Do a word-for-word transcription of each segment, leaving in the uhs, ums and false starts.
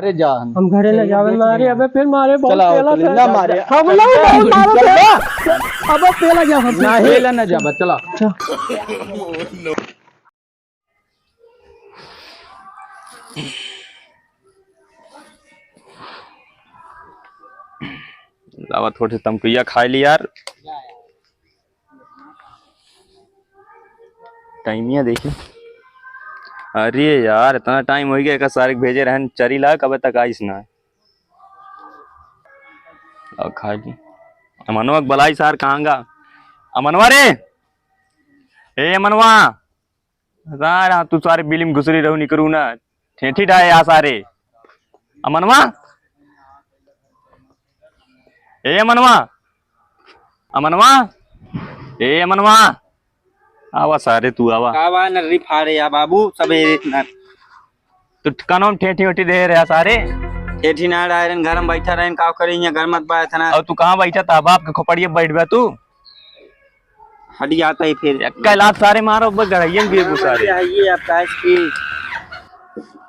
अरे जा हम। हम घरे न जावे मारे, अबे फिर मारे बहुत चला, पेला चला, से। ना मारे। हम लोग बहुत मारे चला। पेला। अबे पेला जा हम। नहीं, पेला ना जाबा, चला। चल। लावा थोड़ी सी तमकुइया खाई ली यार। टाइमिया देखी। अरे यार, इतना टाइम होइ गया, एका सारे के भेजे रहन चरी लाग, अबे तक आइस ना। अब खा ली। अमनवा के बलाई सार कहाँ गा? अमनवा रे, ए अमनवा, सार तू सारे बिलिम घुसरी रहू निकरू ना, ठेठी डाए आ सारे। अमनवा, ए अमनवा, अमनवा, ए अमनवा, आवा सारे तू आवा। का बा नर्री फाड़े या बाबू, सबे न- तू कानों में ठेठी वेठी दे रहा सारे। ठेठी ना डायरन, घर में बैठा रहन, का करे, यहाँ घर मत बा इतना। और तू कहाँ बैठा था? बाप के खोपड़िए बैठ बा तू। हट जाता ही फिर। एक लात सारे मारो, बस गड़ाइयन भी सारे। ये आपका आइसक्रीम।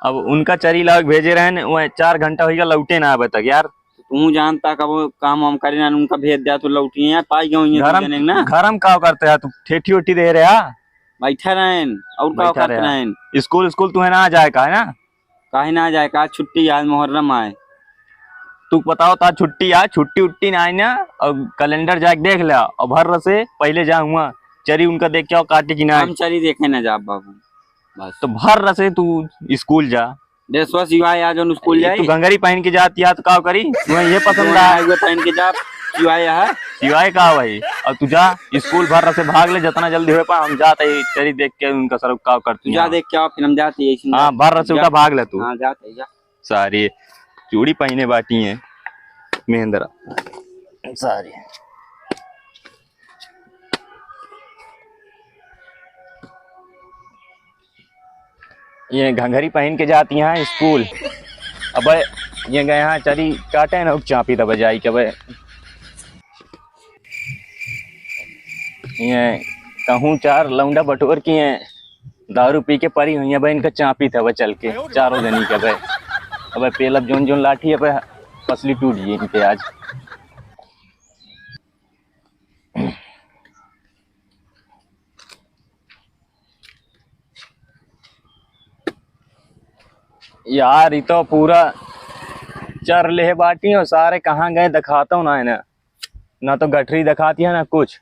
अब उनका चरी लाग भेजे रहन, वह चार घंटा होइगा, लौटे ना अबे तक यार। तू जानता कब काम वाम करे ना, उनका भेज दिया तो लौटी है, पाई गयो ये घरम, जने ना। घरम का करते है तू? ठेठी उठी दे रहे हा? बैठा रहन, और का बैठा करते रहे। रहन? स्कूल, स्कूल तू है ना जाए का है ना? काहे ना जाए का? छुट्टी आज मुहर्रम आए। तू बताओ ता छुट्टी आ, छुट्टी उट्टी ना आए ना, और कैलेंडर जाके देख ले, और भर से पहले जा हुआ चरी उनका देख के आओ काटे कि ना। हम चरी देखे ना जा बाबू, बस। तो भर से तू स्कूल जा। ड्रेसवा सिवाए आ, जौन स्कूल ये जाई। तू घंघरी पहन के जाती है, तो का करी? तुम्हें ये पसंद आ? ये पहन के जा, सिवाए आ। सिवाए का भाई? अब तू जा, स्कूल भर से भाग ले, जितना जल्दी हो पा, हम जाते ही चली देख के उनका सर का करती तू जा हैं। देख के आओ, फिर हम जाते ही ऐसे हाँ, भर से जा। उनका भाग ले तू। हाँ, जाते ही जा। सारी चूड़ी पहने बाटी हैं, महेंद्रा। सारी। ये घंघरी पहन के जाती हैं स्कूल। अबे ये गए हैं चरी काटे न चापी तब जाई के अबे। ये कहूँ चार लौंडा बटोर के ये दारू पी के परी हुई अबे इनका चापी था अबे चल के चारों जनी के अबे। अबे पेलब जोन जोन लाठी अबे पसली टूट गई इनके आज। यार, ई तो पूरा चर लेहे बाटी और सारे कहाँ गए दिखातो ना है ना, ना तो गठरी दिखाती है ना कुछ।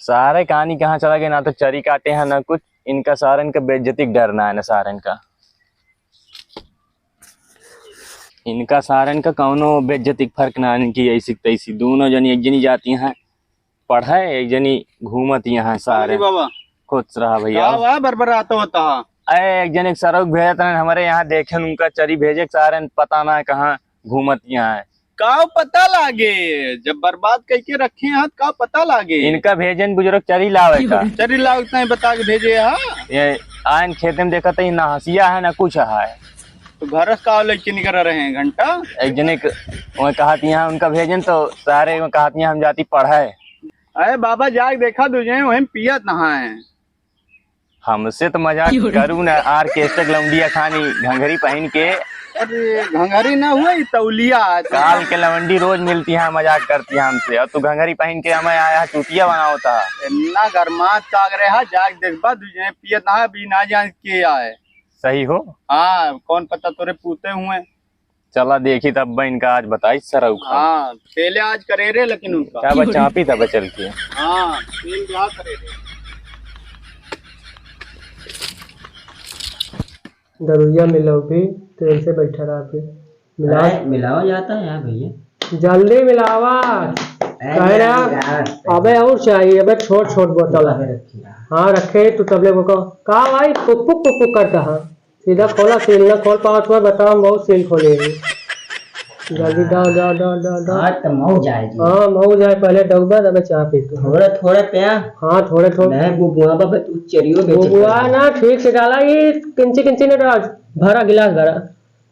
सारे कहानी कहाँ चला गए, ना तो चरी काटे हैं ना कुछ। इनका सारन का बेइज्जती का डर ना है ना सारन का। इनका सारन का कौनो बेइज्जती का फर्क ना है, इनकी ऐसी तैसी दोनों जनी एक जनी जाती हैं पढ़े, एक जनी घूमत यहाँ सारे। बाबा। खुश रहा भैया। का हुआ, बरबरात होता? अरे, एक जने के सरऊ भेजत रहन हमरे यहाँ, देखेन उनका चरी भेजे के सारन, पता ना कहाँ घूमत यहाँ है। का पता लागे, जब बर्बाद करके रखे हैं, का पता लागे? इनका भेजन बुजुर्ग चरी लावे का। चरी लावत नहीं बता के भेजे, हाँ? ये आयन खेते में देखत ही, ना हंसिया है, ना कुछ है। तो घर से का लेके निकल रहे हैं घंटा? एक जने के, वह कहत यहाँ उनका भेजन, तो सारे वह कहत यहाँ हम जाती पढ़े। अरे बाबा, जाके देखा तुझे, वहीं पियत नहाए। हमसे तो मजाक करू ना, ऑर्केस्ट्रा के लौंडिया खानी घंघरी पहन के। अरे घंघरी ना हुआ, ई तौलिया है। काल के लौंडी रोज मिलती है, मजाक करती है हमसे, और तू घंघरी पहन के हमें आया चुतिया बनावता। इतना गरमात का रहे हा, जाके देखबा, तुझे पियत नहाए, भी ना जान के आए। सही हो? हाँ, कौन पता तोरे पूते हुए। चला देखी तब बा इनका आज बताई सरऊ खा। हाँ, पहले आज करे रे लेकिन उनका। का बा चापी तब चल के। हाँ, तेल जा करे रे। दरुइया मिलो भी, तेल से बैठा रहा भी। मिलाओ। अरे, मिलाओ जाता है यार भैया। जल्दी मिलावा। अरे कह रहा, यार। अबे और चाहिए, अबे छोट छोट बोतल है। अबे रखिए। हाँ, रखे तू तबले को कहो। का भाई, पुक पुक पुक पुक करता है। सीधा खोला, सील ना खोल पावत हुआ, बताओ, हम बहुत सील खोले हैं। जल्दी डाल, डाल, डाल, डाल, डाल। आज तो मऊ जाए जी। हाँ, मऊ जाए, पहले डउबा, तबे चाह पी तू। थोड़ा, थोड़ा प्या। हाँ, थोड़े, थोड़े। नहीं, बुबुआ बाबा, तू चरियो बेच बुबुआ दे। ना, ठीक से डाला, ये किंची, किंची ने डाल, भरा गिलास भरा।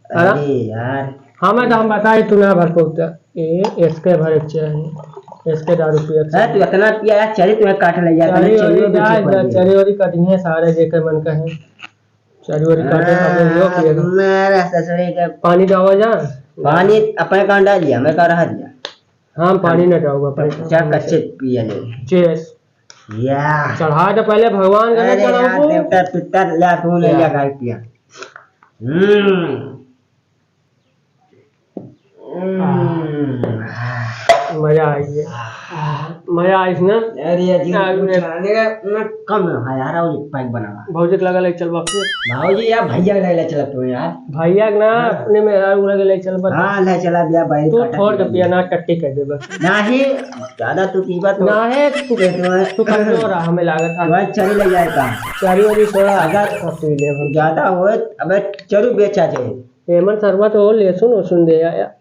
भरा। अरे यार। हाँ, मैं तो हम बताए, तू ना भर पौता। ए, इसके भरे चाहिए। इसके दारू पिया। हाँ, तू इतना पिया यार, चरी तुम्हें काट ले यार, चरी तूने वरी चरी में पीछे पड़ गया। चरी वरी कटिए सारे जेकर मन का है। चरी वरी काटे, हाँ, अपने लोग पिएगा। मेरा ससुरे के पानी डावा जा। पानी अपने कहाँ डाल दिया, मैं कहाँ रहा दिया। हाँ, पानी ना डाऊंगा, अपने क्या कच्चे पिया ले। Cheers। या। चढ़ा दे पहले भगवान का, अरे यार, चढ़ाऊं। देवता पितर ले, तू ले या। ले, गाय पिया। हम्म। हम्म। मजा आई है। मजा आई ना? अरे, अजीब अरे। कुछ आने का, ना कम है यार, और एक पैक बनावा। भौजी के लगा ले चल वापस। भौजी यार, भैया के लगा ले चल तू यार। भैया के ना, हाँ। अपने मेहरारू के लगा ले चल बस। हाँ, ले चला भैया, भाई तू काटा थोड़ के पिया। पिया ना, टट्टी कर दे बस। नहीं, ज्यादा तू पीबा तो नहीं, तू, कहते हैं। तू कमजोर है, हमें लागत है। वह चली ले जाए का? चारी वाली सोड़ा अगर सब पी ले हम। ज्यादा होए, अबे चरू बेचा जाए। एमन सरबत हो, लहसुन वसुन दे या, या।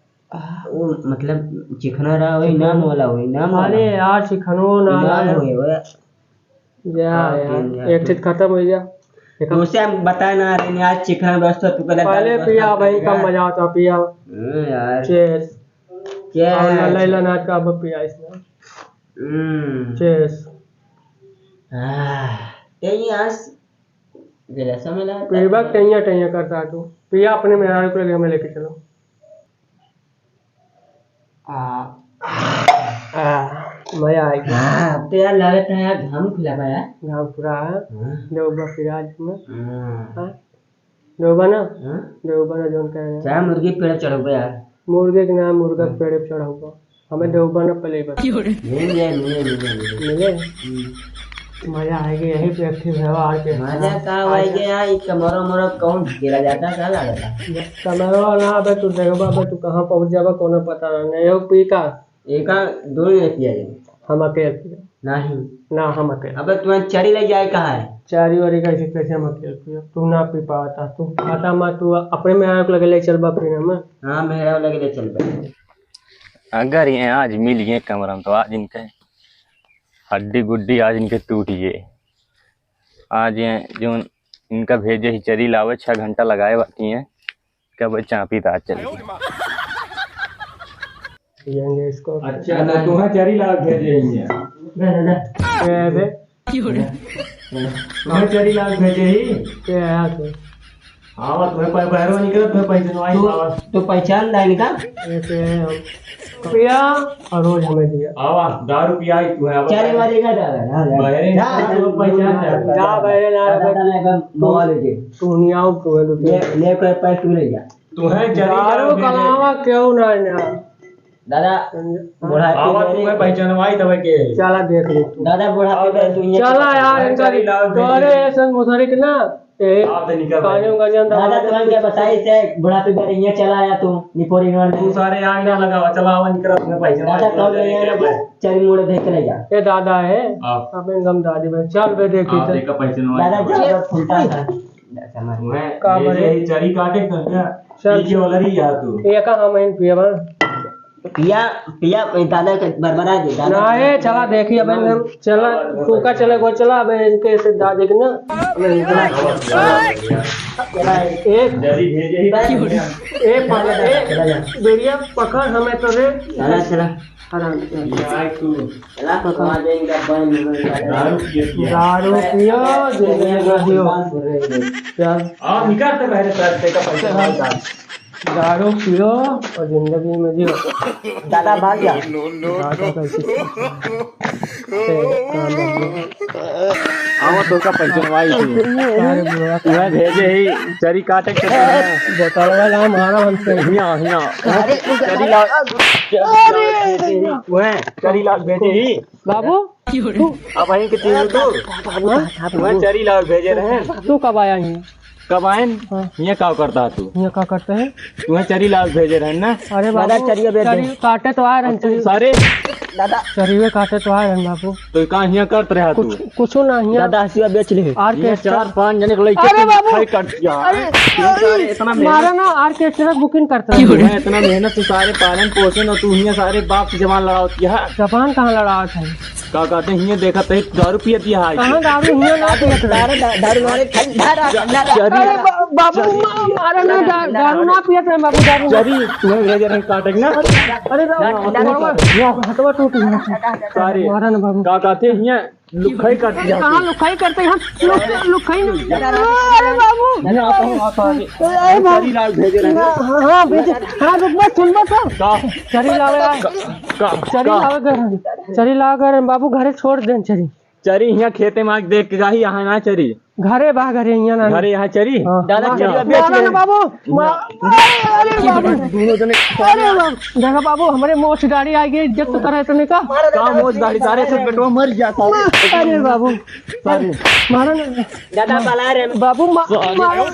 वो मतलब चिकना रहा होई, नाम वाला होई, नाम वाला। अरे यार, चिकनो ना नाम रहा। होई, वो। जा हाँ, यार, ठीक है। एक चीज खत्म हो जा। एक हम तुमसे हम बताए ना रहे, आज चिकना व्यवस्था तू कहला पहले दाल पिया व्यवस्था भाई, कर कम यार। मजा आता पिया। हम्म, यार। Cheers। क्या और है? लल्ला इला नाच का अब पिया इसमें। हम्म। Cheers। आह, तेरी आज गिलासा में लगा। पीबा टैया टैया करता तू। पिया अपने मेहरारू को लगे हमें लेके चलो। आ, आ, मजा आएगी। हाँ, अब तो यार लगता है यार घाम खुला बा यार। घाम पूरा है। हाँ। देवबा फिर आज में। हाँ। हाँ? देवबा ना? हाँ? देवबा ना जोन कहे हैं। चाहे मुर्गी पेड़ चढ़ो बा यार। मुर्गे के नाम मुर्गा हाँ। पेड़ पे चढ़ो बा। हमें देवबा ना पहले ही बता। मिल जाए, मिले, मिले, मिले। मिले? हम्म। मजा आएगा यही पे active है और के। मजा का आएगा यार, ई कमरो मरो कौन गिरा जाता, का लागता? कमरो ना, अबे तू देखबा, अबे तू कहाँ पहुँच जाबा, कोनो पता ना, नहीं हो पी का? एका दो मिनट पिया जाए। हम अकेले पिया। नहीं। ना, हम अकेले। अबे तुम्हें चरी ले जाए कहाँ है? चरी वरी कैसे, कैसे हम अकेले पिया? तू ना पी पावता, तू पता मत, तू अपने में आग लगे ले चल बा फिर हम। हाँ, मेरा लगे ले चल बा। अगर ये आज मिल गए कमरा में, तो आज इनके हड्डी गुड्डी आज इनके टूट गए। आज ये जो इनका भेजे ही चरी लावे, छह घंटा लगाए बाकी हैं, कब चापी ता चल। पियेंगे इसको। अच्छा, तो तुम्हें चरी लावे भेजे ही है। दे, दे, दे। ए, बे। तुम्हें चरी लाल भेजे ही। के है तू? आवा, तुम्हें पह-, बहरो निकल, तुम्हें पहचान आई, तू, आवा। तू पहचान लाए निका? ऐसे हम पिया और रोज हमें दिया। आवा, दारू पिया ही तू है, आवा। चरी वाली का दादा, ना, ना। बहरे ना, निकल, ना, तुम्हें पहचान ना, जाए। जा बहरे ना, दादा, बहरे। ना, एकदम बवाल हो गई। तू नहीं आओ, तू है, तू ले, ले कर पैसे तू ले जा। तुम्हें चरी दारू लाल भेजे। कलावा क्यों ना, ना? दादा, हम्म। बुढ़ापे आवा, में तुम्हें पहचानवाई तबे के। चला देख ले तू। दादा, बुढ़ापे आवा, में तू ये चला यार, इनका चली लाओ, तोरे भेज। ऐसन मुसहरी के ना, ए, आप तो निकल पानी रहे। उंगा जान दादा, दादा। तुम्हें क्या बताई से, बुढ़ापे में ये चला आया तू, निपोरी में। तू सारे आग ना लगावा, चला आवा, निकल, तुम्हें पहचानवाई दादा, तबे कौन नहीं है, क्या भाई? चल, मुड़े देख ले जा। ए, दादा है, आप। आप एकदम दादी भाई, चल बे, देखी आप तो। देखा पहचानवाई दादा, तबे। जा, फुलता है। मैं का ये, बने? ये चरी काटे कर क्या? चल। पी के वाला रही यार तू। ये का हम इन पिया बा? पिया, पिया, दादा के बरबरा दे, दादा। ना, ए, चला देखी, अब हम, चला, तू का चले, गो चला, अब इनके से दादे के ना, अब इनके ना। एक, जरी भेजे ही। एक, एक, बेरिया पकड़ हमें तो रे। चला, चला। आराम से। ये आए तू। चला, पकड़। दारू पिए पिया। दारू पियो, जिंदगी में जियो। चल। आओ, निकाल तो पहले सर, तेरा पैसा निकाल। दारू पियो और जिंदगी में जियो। दादा भाग गया। दादा कैसे? ए, कहाँ भाग गया? आवा, तोका पैसा भाई तू। अरे बुआ। मैं भेजे ही चरी काटे के। बोतलवा ला, मारा हमसे। हिया, हिया। अरे, चरी ला। अरे, वह चरी ला भेजे ही। बाबू, तू अब वहीं के तीन तू। हाँ? मैं चरी लाल भेजे रहे। तू कब आया यहाँ? कब आयन? हाँ। यहाँ का करता है तू? यहाँ का करते हैं? तुम्हें चरी लाल भेजे रहे ना? अरे दादा, बाबू, चरिया बेच दे। चरी काटे तो आ रहे हैं, चरी। सारे दादा। चरिये काटे तो आ रहे हैं बाबू। तो कहाँ यहाँ करत रहा तू? कुछ, कुछ ना यहाँ। दादा, हंसुआ बेच ले। ये ऑर्केस्ट्रा। चार पांच जने को लेके अरे तू बाबू। खाई काट दिया। अरे, तीन सारे इतना मेहनत। मारा ना, ऑर्केस्ट्रा बुकिंग करता है। मैं इतना मेहनत से सारे पालन पोषण और तू यहाँ सारे बाप से जबान लड़ावत किया है। जबान कहाँ लड़ावत है? का कहते हैं, हियाँ देखत है, दारू पियत ही है। कहाँ दारू? हियाँ ना पियत है। दारू, दा-, दारू मारे, ठंडा रहा, ठंडा रहा। चरी, अरे बा-, बाबू, मा-, मारा ना, दा-, दारू ना पियत रहे बाबू, दारू ना। चरी, नहीं भेजे रहे काटे के ना। अरे, अरे, बाबू, हथवा, हथवा टूट गया। सारे, मारा ना बाबू। का कहते हैं, लुखाई कर दिया। कहाँ लुखाई करते हैं हम? लुख-, लुखाई नहीं। अरे बाबू। नहीं, आता हूँ, आता हूँ। अरे बाबू। चरी लाल भेजे रहे। हाँ, हाँ, भेजे। हाँ, रुकबा, सुनबा तो। का? चरी लावे आए। का? का? चरी लावे घर। चरी लावे घर, बाबू, घरे छोड़ देन चरी। चरी हियाँ खेते में आके देख के जाही, यहाँ ना चरी। घरे बा, घरे हियाँ ना। घरे यहाँ चरी? हाँ। दादा, चरी अब बेच मारा ले। ना बाबू, मा-, अरे, अरे बाबू। दोनों जने। अरे बाबू, देखा बाबू, हमरे मोछ दाढ़ी आ गई, इज्जत तो करे तने का। का मोछ दाढ़ी? तारे से बेटवा मर गया था। अरे बाबू। सॉरी। मारा ना। दादा, पला रे। बाबू, मा-, मारा। मर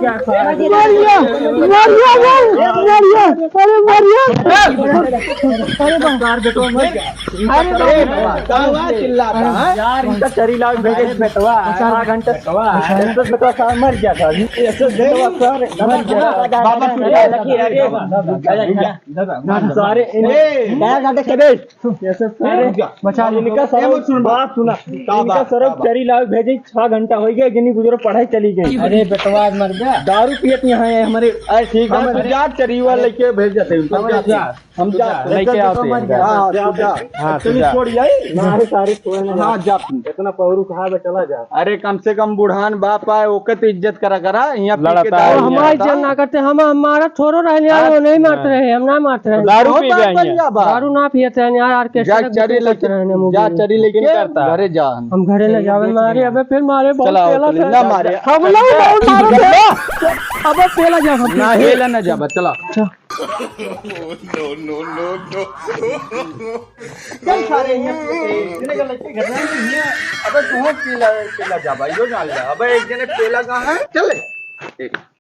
गया, मर गया, मर गया। अरे मर गया। अरे बाबू। तार बेटवा मर गया। अरे ए, बाबू। का हुआ चिल्लाता है? यार, इनका चरी लाग भेजे बेटवा, आधा घंटा। बेटवा, ऐसे बेटवा साहब मर गया था अभी। ऐसे बेटवा साहब मर गया। बाबा, सुन। ए, लकी, अरे, दादा, दादा, सारे ए, दादा, दादा, के बैठ। ऐसे सारे बचा लो। इनका ए, सारे मत सुन, बात सुना। का इनका बात, सारे का बात? चरी लाग भेजे, छह घंटा हो गया, गिनी गुजरो पढ़ाई चली गई। अरे, बेटवा आज मर गया। दारू पियत यहाँ है हमारे। अरे, ठीक है, हम अरे, जा चरीवा अरे, लेके भेज देते हैं। हम जा, जा। हम जा, लेके आओ तो। हाँ, जा, जा। हाँ, तू जा। छोड़ जाए। ना, अरे, सारे छोड़ ना। हाँ, जा तू। इतना पौरू कहाँ पे चला जा। अरे, कम से कम बुढ़ान बाप आए, ओके तो इज्जत करा, करा। यहाँ पी के लड़ता है दारू हमारी यहाँ। इज्जत ना करते, हम, हमारा थोड़ो रहने यार, हाँ। वो नहीं मारते रहे, हम ना मारते रहे। दारू पी गए हैं। दारू ना पियते हैं यार, ऑर्केस्ट्रा जा, चरी लेके, रहने जा, मूवी। चरी लेके करता। घरे जा। हम घरे ना जावे, मारे, अबे फिर मारे, बहुत चला, पेला चला, था। ना मारे। हम लोग बहुत मारे। अबे पेला जा, हम नहीं, पेला ना जाबा, चला। अच्छा। No, no, no, no। चल सारे, यहाँ पे, इतने का लड़के घर में नहीं है। अबे तू पीला, पीला जा भाई, यो जान ले। अबे एक जने पेला कहाँ है? चल ले।